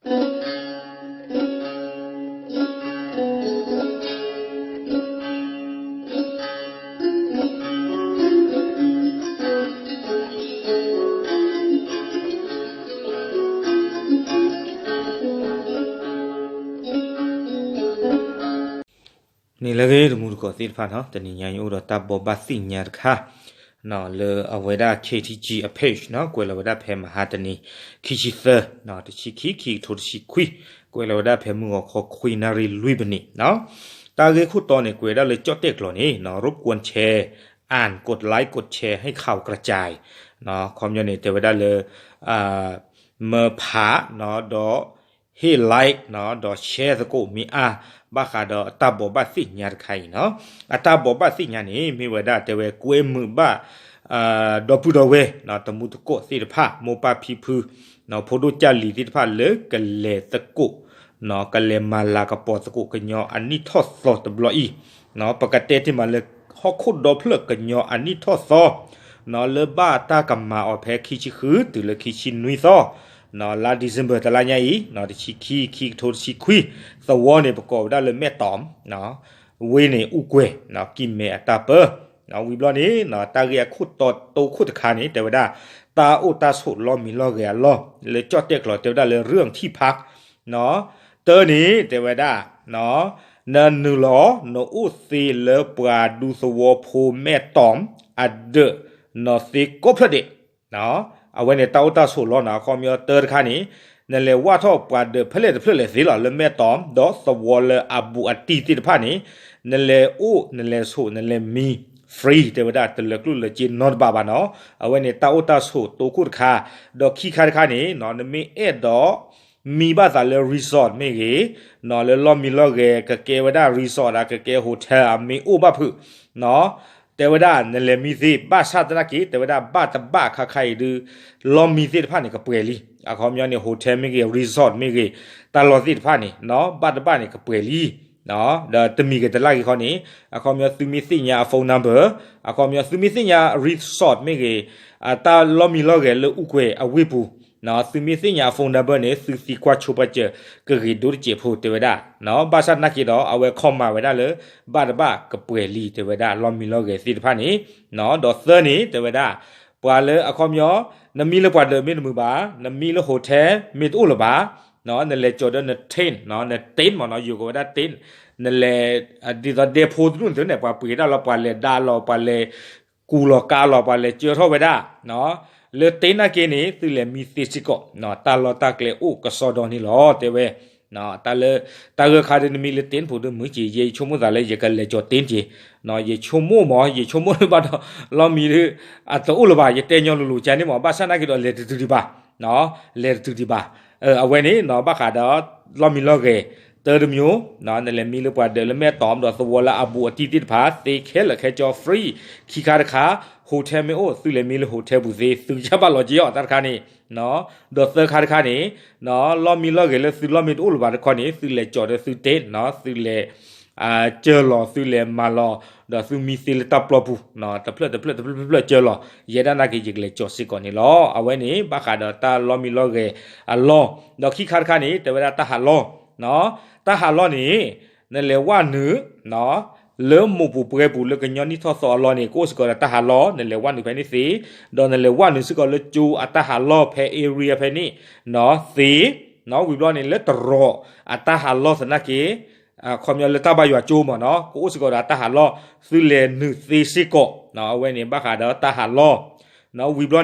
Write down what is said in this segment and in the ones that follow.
န့ၣ်လၢအဂ့ၤ တမူတကိးသ့ၣ်တဖၣ်နီၤ, တနံၤညါအံၤအိၣ်ဒီးတၢ်ဘိးဘၣ်သ့ၣ်ညါတခါ လၢအဝဲဒၣ် K T G အ page နီၤ, ကွဲးလီၤဝဲဒၣ်ဖဲမဟါတနံၤ ခံဆံသၢ တဆံခံ ခံကထိတဆံခွံ, ကွဲးလီၤဝဲဒၣ်ဖဲမုၢ်ဂီၤခီခွံနၣ်ရံၣ်လွံၢ်မံးနံးနီၤ. တၢ်ဂ့ၢ်ခိၣ်တီန့ၣ် ကွဲးဒၣ်လၢကၠီၣ်တဲၣ်ကျိာ်န့ၣ်နီၤ, ရူပကွန်ဆဲ อ่าน กดไลค์ กดแชร์ ให้ข่าวกระจายနီၤ, ခီပညီန့ၣ် တဲဝဲဒၣ်လၢ မၢဖးနီၤ, ဒီး ဟ့ၣ် like နီၤ, ဒီး share သကိးမ့ၢ်အါ, ဘၣ်ဃးဒီးအတၢ်ဘိးဘၣ်သ့ၣ်ညါတခါအံၤနီၤ. အတၢ်ဘိးဘၣ်သ့ၣ်ညါန့ၣ် မ့ၢ်ဝဲဒၣ်တဲဝဲကွဲမုာ်ဘၣ် ဒီပုၢ်ဒီဝဲၢ်နီၤ, တမူတကိးသ့ၣ်တဖၣ်, မိၢ်ပၢ်ဖံဖုနီၤ, ဖိဒိၣ်ကၢ်လံၤသ့ၣ်တဖၣ်လၢကလဲၤသကိးနီၤ, ကလဲၤမၤလၤကပီၤသကိးကညီအနံၣ်ထီၣ်သီတဘျီအံၤနီၤ, ပကတဲတ့ၢ်မးလၢဟီၣ်ခိၣ်ဒီဖျၢၣ်ကညီအနံၣ်ထီၣ်သီနီၤ, လၢဘၣ်တၢ်ကမၤအီၤဖဲခံဆံဃုတုၤလၢခံဆံနွံသီ လါ December တလါညါအံၤနီၤ, တဆံခံ ခံကထိတဆံခွံ, သဝီန့ၣ် ပကိးဝဲဒၣ်လၢမဲၢ်တီး, ဝ့ၢ်န့ၣ် အူကွဲၤနီၤ, ကံၢ်မဲအတၢ်ပၢနီၤ. ဝံၤဘျီန့ၣ်နီၤ, တၢ်ဂ့ၢ်အခိၣ်တီတိခိၣ်တခါန့ၣ် တဲဝဲဒၣ် တၢ်အိၣ်တၢ်ဆိးလီမံၤလီၢ်ဂဲၤအလီၢ်, လၢကၠီၣ်တဲၣ်ကျိာ်တဲဝဲဒၣ်လၢ เรื่องที่พักနီၤ. တၢန့ၣ် တဲဝဲဒၣ် နနုာ်လီၤ နအိၣ်သ့လၢပှၤဒူသဝီဖိမဲၢ်တီးအဒၢးနီၤ, သ့ကိးဖျၢၣ်ဒဲး အဝဲန့ၣ်တၢ်အိၣ်တၢ်ဆိးလီနီၤ. အခီပညီတၢတခါန့ၣ် နလဲၤဝၢ်ထီၣ်ပှၤဒၢးဖဲလဲၣ်တဖျၢၣ်လဲၣ်သ့လီၤ လၢမဲၢ်တီး, ဒီးသဝီလၢအဘူးအတံၢ်သ့ၣ်တဖၣ်န့ၣ် နလဲၤအိၣ် နလဲၤဆိး နလဲၤမံ free တဲဝဲဒၣ် တလၢၤကျိၣ်လၢၤစ့နီတဘ့ၣ်ဘၣ်နီၤ. အဝဲန့ၣ်တၢ်အိၣ်တၢ်ဆိးတိခိၣ်တခါ, ဒီးခံခါတခါန့ၣ်နီၤ, နမ့ၢ်အဲၣ်ဒိး မံဘၣ်သးလၢ resort မ့ၢ်ဂ့ၤနီၤ, လၢလီၢ်မံလီၢ်ဂဲၤ ကကဲဝဲဒၣ် resort ဧါ, ကကဲ hotel ဧါ, မ့ၢ်အိၣ်ဘၣ်ဖုးနီၤ, တဲဝဲဒၣ်နလဲၤမံသ့, ဘၣ်ဆၣ်သနာ်က့ တဲဝဲဒၣ်ဘၣ်တဘၣ်ခါခါအံၤဒုး လီၢ်မံသ့ၣ်တဖၣ်န့ၣ် ကပှဲၤလံ. အခီပညီန့ၣ် hotel မ့ၢ်ဂ့ၤ, resort မ့ၢ်ဂ့ၤ, တၢ်လီၢ်သ့ၣ်တဖၣ်န့ၣ်နီၤ, ဘၣ်တဘၣ်န့ၣ် ကပှဲၤလံ ဒီးတမံၤဂ့ၤတလၢ်ဂ့ၤခီန့ၣ်, အခီပညီသုမ့ၢ်သ့ၣ်ညါအ phone number, အခီပညီသုမ့ၢ်သ့ၣ်ညါ resort မ့ၢ်ဂ့ၤ, တၢ်လီၢ်မံလီၢ်ဂဲၤလၢအူကွဲၤအဝ့ၢ်ပူၤ, သုမ့ၢ်သ့ၣ်ညါအ phone number န့ၣ် သုသံကွၢ်ဆိပာ်စၢၤကဂ့ၤဒိၣ်တစဲးဖိ တဲဝဲဒၣ်. ဘၣ်ဆၣ်သနာ်က့ဒီး အဝဲ comment ဝဲဒၣ်လၢ ဘၣ်တဘၣ်ကပှဲၤလံ တဲဝဲဒၣ် လီၢ်မံလီၢ်ဂဲၤသ့ၣ်တဖၣ်န့ၣ်, ဒီးသၢန့ၣ် တဲဝဲဒၣ် ပှၤလၢအခီပညီ နမံလၢပှၤဒၢးမ့ၢ်တမုာ်ဘၣ်, နမံလၢ hotel မ့ၢ်တအိၣ်လၢၤဘၣ်, နလဲၤကၠီၤဒီးန tent နီၤ, န tent မ့ၢ်နီၤ, ယိၤကဝဲဒၣ် tent, နလဲၤ ဒ်သိးဒဲဖိတဒူၣ်န့ၣ် ပှၤပှ့ၤဒၣ်လီၤ, ပှၤလဲၤဒါလီၤ, ပှၤလဲၤကူလီၤကါလီၤ, ပှၤလဲၤကၢထီၣ်ဝဲဒၣ် လၢ tent နာ်က့န့ၣ် သုလဲၤမံသ့စ့ၢ်ကီး, တၢ်လီၢ်တၢ်ကျဲအိၣ်ကစီဒီန့ၣ်လီၤ တဲဝဲ. တၢ်လၢ တၢ်ဂၢၢ်ခါဒုးနမံလၢ tent ပူၤဒုးမုာ်က့ၤ, ယဲယဆိကမိၣ်သးလၢယကလဲၤကၠီၤ tent က့ၤ, ယဆိကမိၣ်မး, ယဆိကမိၣ်လၢဘၣ်ဒီး လီၢ်မံဒုး အတအိၣ်လၢၤဘၣ်, ယတဲညီလိၤလိၤကန့ၣ်မး, ဘၣ်ဆၣ်သနာ်က့ဒီးလဲၤတတုၤဒံးဘၣ်, လဲၤတတုၤဒံးဘၣ်. အဝဲန့ၣ်နီၤ ဘၣ်ဃးဒီး လီၢ်မံလီၢ်ဂဲၤ တၢတမျိုး, နလဲၤမံလၢပှၤဒၢးလၢမဲၢ်တီး ဒီးသဝီလၢအဘူးအတံၢ်သ့ၣ်တဖၣ် သ့ခဲလၢာ်ခဲဆ့ free, ခံခါတခါ hotel မ့ၢ်အိၣ် သုလဲၤမံလၢ hotel ပူၤသ့, သုကစၢ်ဘၣ်လီၤက့ၤအီၤ တၢ်တခါန့ၣ်, ဒီးသၢခါတခါန့ၣ် လီၢ်မံလီၢ်ဂဲၤလၢသုလီၢ်မ့ၢ်တအိၣ်လၢၤဘၣ်တခီန့ၣ် သုလဲၤကၠီၤဒီးသု tent နီၤ, သုလဲၤ ကၢၤလီၤ သုလဲၤမၤလီၤ, ဒီးသုမံသ့လၢတၢ်ပျီပူၤ, တဖျၢၣ်တဖျၢၣ်တဖျၢၣ်တဖျၢၣ်ကၢၤလီၤ, ယဲဒၣ်နာ်က့ ယကလဲၤကၠီၤစ့ၢ်ကီးန့ၣ်လီၤ. အဝဲန့ၣ် ဘၣ်ဃးဒီးတၢ်လီၢ်မံလီၢ်ဂဲၤအလီၢ်, ဒီးခံခါတခါန့ၣ် တဲဝဲဒၣ်တၢ်ဟးလီၢ်, တၢ်ဟးလီၢ်န့ၣ် နလဲၤဝဲနုာ် လၢမိၢ်ပူၤပှဲၤပူၤလၢကညီနံၣ်ထီၣ်သီအလီၢ်န့ၣ် ကအိၣ်စ့ၢ်ကီးဒီးတၢ်ဟးလီၢ်, နလဲၤဝဲနုာ်ဖဲန့ၣ်သ့, ဒီးနလဲၤဝဲနုာ်စ့ၢ်ကီးလၢကၠိအတၢ်ဟးလီၢ်ဖဲ area ဖဲန့ၣ် သ့, ဝံၤဘျီန့ၣ် လၢတရီးအတၢ်ဟးလီၢ်သနာ်က့ ခီပညီလၢတၢ်ဘါယွၤကၠိမ့ၢ်နီၤ ကအိၣ်စ့ၢ်ကီးဒီးတၢ်ဟးလီၢ်, သုလဲၤနုာ်သ့စ့ၢ်ကီး, အဝဲန့ၣ်ဘၣ်ဃးဒီးတၢ်ဟးလီၢ်, ဝံၤဘျီန့ၣ်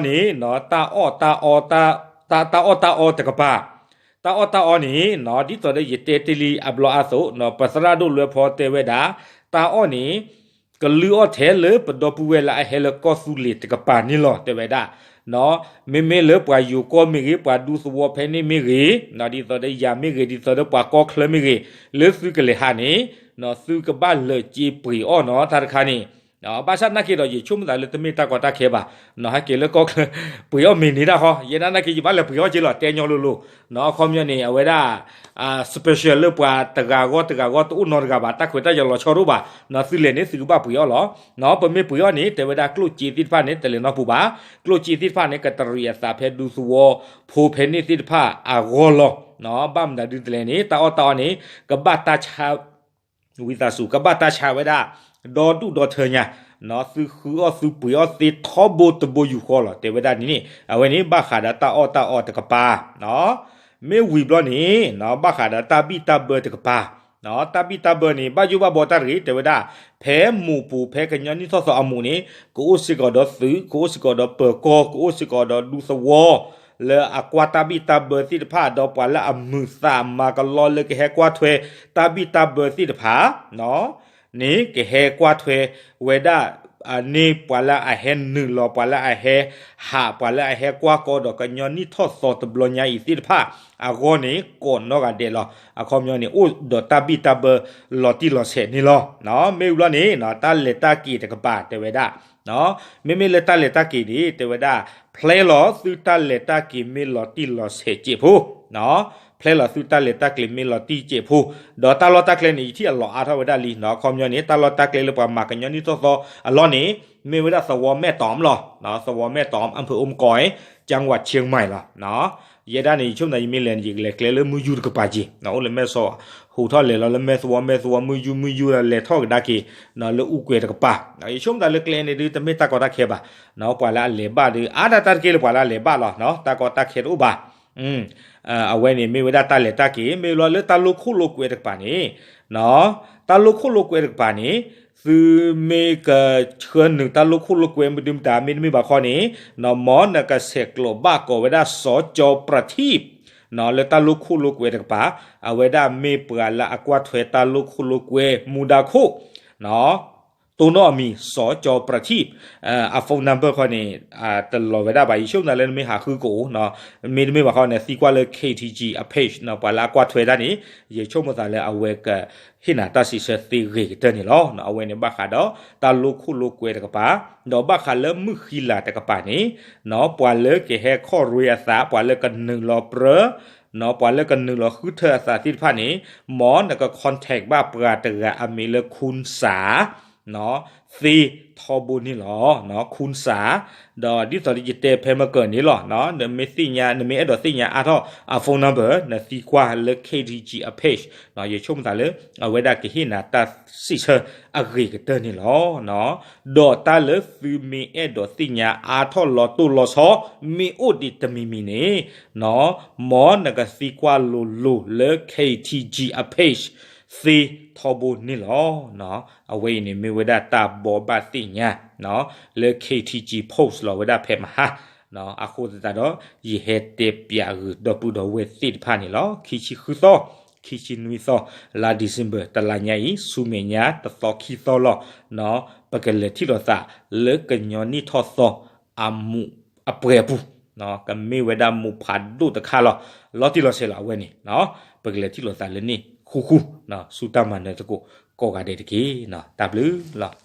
တၢ်အီၣ်တၢ်အီ တၢ်အီၣ်တၢ်အီတကပၤ, တၢ်အီၣ်တၢ်အီန့ၣ် ဒ်သိးဒီးယတဲတ့ၢ်လံအဘျီအသိး ပသရၣ်ဒိၣ်လွဲဖီတဲဝဲဒၣ်, တၢ်အီၣ်န့ၣ် ကလုၢ်အီၣ်ထဲလၢပဒီပုၢ်ဝဲၢ်လၢအဟဲလၢကီၢ်သူလ့ၤတကပၤန့ၣ်လီၤ တဲဝဲဒၣ်. မ့မ့ၢ်လၢပှၤယိၤကီၢ်မ့ၢ်ဂ့ၤ, ပှၤဒူသဝီဖဲန့ၣ်မ့ၢ်ဂ့ၤ, ဒ်သိးဒီးယၤမ့ၢ်ဂ့ၤ, ဒ်သိးဒီးပှၤကီၢ်ချၢမ့ၢ်ဂ့ၤ, လၢသုကလဲၤဟးန့ၣ် သုကဘၣ်လၢာ်စ့ပှ့ၤအီၣ်နီၤ တၢ်တခါန့ၣ် ဘၣ်ဆၣ်နာ်က့ဒီး ယဆိကမိၣ်သးလၢတမ့ၢ်တၢ်ကီတၢ်ခဲဘၣ်, ဟဲက့ၤလၢကီၢ်ချၢ ပှ့ၤအီၣ်မ့ၤန့ၢ်တၢ်ဃီ, ယဲဒၣ်နာ်က့ ယဘၣ်လဲၤပှ့ၤအီၣ်က့ၤလီၤ တဲညီလိၤလိၤ, အခီပညီန့ၣ် အဝဲဒၣ် special လၢပှၤတဂၤဂီၢ်တဂၤဂီၢ်တအိၣ်နီတဂၤဘၣ်, တၢ်ခွဲးတၢ်ယာ်လီၤဆီတအိၣ်ဘၣ်, သုလဲၤန့ၣ် သုကဘၣ်ပှ့ၤအီၣ်လီၤ. ပမ့ၢ်ပှ့ၤအီၣ်န့ၣ် တဲဝဲဒၣ်ကျိၣ်စ့သ့ၣ်တဖၣ်န့ၣ် တလဲၤနီၢ်ပူၤဘၣ်, ကျိၣ်စ့သ့ၣ်တဖၣ်န့ၣ် ကတရံးအသးဖဲဒူသဝီဖိဖဲန့ၣ်သ့ၣ်တဖၣ်အဂီၢ်လီၤ. ဘၣ်မနုၤဒ်လဲၣ်န့ၣ် တၢ်အီၣ်တၢ်အီန့ၣ် ကဘၣ်တၢ်ဆါ ဝံသးစူၤ ကဘၣ်တၢ်ဆါဝဲဒၣ် ဒီဒူၣ်ဒီထၢညါ, သုဃုအီၣ်သုပှ့ၤအီၣ်သ့ထီဘိတဘိယူၢ်ဃီလီၤ တဲဝဲဒၣ်န့ၣ်န့ၣ်, အဝဲန့ၣ်ဘၣ်ဃးဒီးတၢ်အီၣ်တၢ်အီတကပၤ, မ့ၢ်ဝံၤဘျီန့ၣ် ဘၣ်ဃးဒီးတၢ်ဘံၣ်တၢ်ဘၢတကပၤ, တၢ်ဘံၣ်တၢ်ဘၢန့ၣ် ဘၣ်ယိၣ်ဘၣ်ဘီတၢ်တဂ့ၤ တဲဝဲဒၣ်, ဖဲမိၢ်ပူၤ ဖဲကညီနံၣ်ထီၣ်သီအမိၢ်န့ၣ် ကအိၣ်စ့ၢ်ကီးဒီးသုး ကအိၣ်စ့ၢ်ကီးဒီးပၢၤကီၢ် ကအိၣ်စ့ၢ်ကီးဒီးဒူသဝီ လၢအကွၢ်တၢ်ဘံၣ်တၢ်ဘၢသ့ၣ်တဖၣ် ဒီးပှၤလၢအမုာ်သးမၤကလီလၢကဟဲကွၢ်ထွဲတၢ်ဘံၣ်တၢ်ဘၢသ့ၣ်တဖၣ် န့ၣ် ကဟဲကွၢ်ထွဲဝဲဒၣ် န့ၢ်ပှၤလၢအဟဲနုာ်လီၤ ပှၤလၢအဟဲဟး ပှၤလၢအဟဲကွၢ်ကီဒီးကညီနံၣ်ထီၣ်သီတဘျီညါအံၤသ့ၣ်တဖၣ်အဂီၢ်န့ၣ် ကိးနီၢ်ဂၤဒဲးလီၤ. အခီပညီန့ၣ် အိၣ်ဒီးတၢ်ဘံၣ်တၢ်ဘၢလီၤတံၢ်လီၤဆဲးန့ၣ်လီၤ. မ့ၢ်ဝံၤဘျီန့ၣ် တၢ်လဲၤတၢ်က့ၤတကပၤ တဲဝဲဒၣ် မ့မ့ၢ်လၢတၢ်လဲၤတၢ်က့ၤန့ၣ် တဲဝဲဒၣ် ဖျဲလီၤသုတၢ်လဲၤတၢ်က့ၤမ့ၢ်လီၤတံၢ်လီၤဆဲးစဲးဖိ, ဖျဲလီၤသုတၢ်လဲၤတၢ်က့ၤမ့ၢ်လီၤတံၢ်စဲးဖိ, ဒီးတၢ်လီၢ်တၢ်ကျဲန့ၣ် ယထံၣ်အလီၤအါထီၣ်ဝဲဒၣ်လံနီၤ. အခီပညီန့ၣ် တၢ်လီၢ်တၢ်ကျဲလၢပှၤမၤကညီနံၣ်ထီၣ်သီအလီၢ်န့ၣ် မ့ၢ်ဝဲဒၣ်သဝီမဲၢ်တီၢ်လီၤ. သဝီမဲၢ်တီၢ် အၣ်ဖၢၣ်အိၣ်မကီး ကၠၢင်းဝးဆ့ၣ်မၢၣ်လီၤ. ယဲဒၣ်န့ၣ် ယဆိကမိၣ်သး ယမ့ၢ်လဲၤန့ၣ် ယကလဲၤကျဲလၢမုၢ်ယူၢ်တကပၤက့ၤ, အိၣ်လၢမဲၢ်စီး, ဟူးထီၣ်လဲၤလီၤလၢမဲၢ်သဝီ မဲၢ်သဝီ မုၢ်ယူၢ် မုၢ်ယူၢ် လဲၤထီၣ်ကဒါက့ၤ လၢအူကွဲၤတကပၤ, ယဆိကမိၣ်သးလၢကျဲန့ၣ်ဒုး တမ့ၢ်တၢ်ကီတၢ်ခဲဘၣ်, ပှၤလၢအလဲၤဘၣ်ဒီး အါဒၣ်တၢ်တက့ၢ်လၢပှၤလၢအလဲၤဘၣ်လီၤ. တၢ်ကီတၢ်ခဲတအိၣ်ဘၣ်. အဝဲန့ၣ်မ့ၢ်ဝဲဒၣ်တၢ်လဲၤတၢ်က့ၤ, မ့ၢ်လီၤလၢတၢ်လိခိၣ်လိကွဲတကပၤန့ၣ်, တၢ်လိခိၣ်လိကွဲတကပၤန့ၣ် သုမ့ၢ်ကဆှၢနုာ်တၢ်လိခိၣ်လိကွဲမနုၤမတၤ မ့တမ့ၢ်ဘၣ်ခီန့ၣ်, မ်နကဆဲးကျိးဘၣ်ကိးဝဲဒၣ် စီၤကၠီၤပြထံး လၢတၢ်လိခိၣ်လိကွဲတကပၤ, အဝဲဒၣ်မ့ၢ်ပှၤလၢအကွၢ်ထွဲတၢ်လိခိၣ်လိကွဲမူဒါခိၣ် တိၢ်နီၣ်အမံၤ စီၤကၠီၤပြထံး, အ phone number ခီန့ၣ် တလီၤဝဲဒၣ်ဘၣ်, ယဆိကမိၣ်သးလၢနမ့ၢ်ဟးဃုကအိၣ်, မ့တမ့ၢ်ဘၣ်ခီန့ၣ် သံကွၢ်လၢ K T G အ page ပှၤလၢအကွၢ်ထွဲတၢ်န့ၣ် ယဆိကမိၣ်သးလၢအဝဲကဟ့ၣ်နၤတၢ်စံးဆၢသ့ဂ့ၤကတၢၢ်န့ၣ်လီၤ. အဝဲန့ၣ်ဘၣ်ဃးဒီးတၢ်လိခိၣ်လိကွဲတကပၤ, ဒီးဘၣ်ဃးလၢမုၢ်ဃံလၤတကပၤန့ၣ်, ပှၤလၢကဟဲခီၣ်ရ့အသး ပှၤလၢကနုာ်လီၤပြၢ ပှၤလၢကနုာ်လီၤဃုထၢအသးသ့ၣ်တဖၣ်န့ၣ်, မ်နက contact ဘၣ်ပှၤတဂၤအမံၤလၢ ခူၣ်စၣ် သ့ထီဘိန့ၣ်လီၤ. ခူၣ်စၣ်, ဒီးဒ်သိးယတဲဖဲမကၢၢ်န့ၣ်လီၤ, နမ့ၢ်သ့ၣ်ညါ နမ့ၢ်အဲၣ်ဒိးသ့ၣ်ညါအါထီၣ်အ phone number နသံကွၢ်လၢ K T G အ page, ယဆိကမိၣ်သးလၢ အဝဲဒၣ်ကဟ့ၣ်နၤတၢ်စံးဆၢအဂ့ၤကတၢၢ်န့ၣ်လီၤ. ဒီးတၢ်လၢသုမ့ၢ်အဲၣ်ဒိးသ့ၣ်ညါအါထီၣ်လီၤတိၢ်လီၤဆီ မ့ၢ်အိၣ်ဒံးတမံၤမံၤန့ၣ်, မ်နကသံကွၢ်လိၤလိၤလၢ K T G အ page သ့ထီဘိန့ၣ်လီၤ. အဝဲအံၤန့ၣ်မ့ၢ်ဝဲဒၣ်တၢ်ဘိးဘၣ်သ့ၣ်ညါ လၢ K T G post လီၤဝဲဒၣ်ဖဲမဟါ, အဃိသတးဒီး ယဟဲတဲပၠးဂုာ်ဒီပုၢ်ဒီဝဲၢ်သ့ၣ်တဖၣ်န့ၣ်လီၤ. ခံဆံဃုသီ, ခံဆံနွံသီ, လါ December တလါညါအံၤ ဆူမဲာ်ညါတသီခံသီလီၤ. ပကလဲၤထံၣ်လိာ်သးလၢကညီနံၣ်ထီၣ်သီအမူးအပွဲအပူၤ, ကမ့ၢ်ဝဲဒၣ်မူးဖးဒိၣ်တခါလီၤ. လီၤတံၢ်လီၤဆဲးလီၤအဝဲန့ၣ်, ပကလဲၤထံၣ်လိာ်သးလၢန့ၣ်ဃူဃူ, ဆူတၢ်မၤနၢၤသကိးကိးဂၤဒဲးတက့ၢ်. တၢ်ဘျုးလီၤ.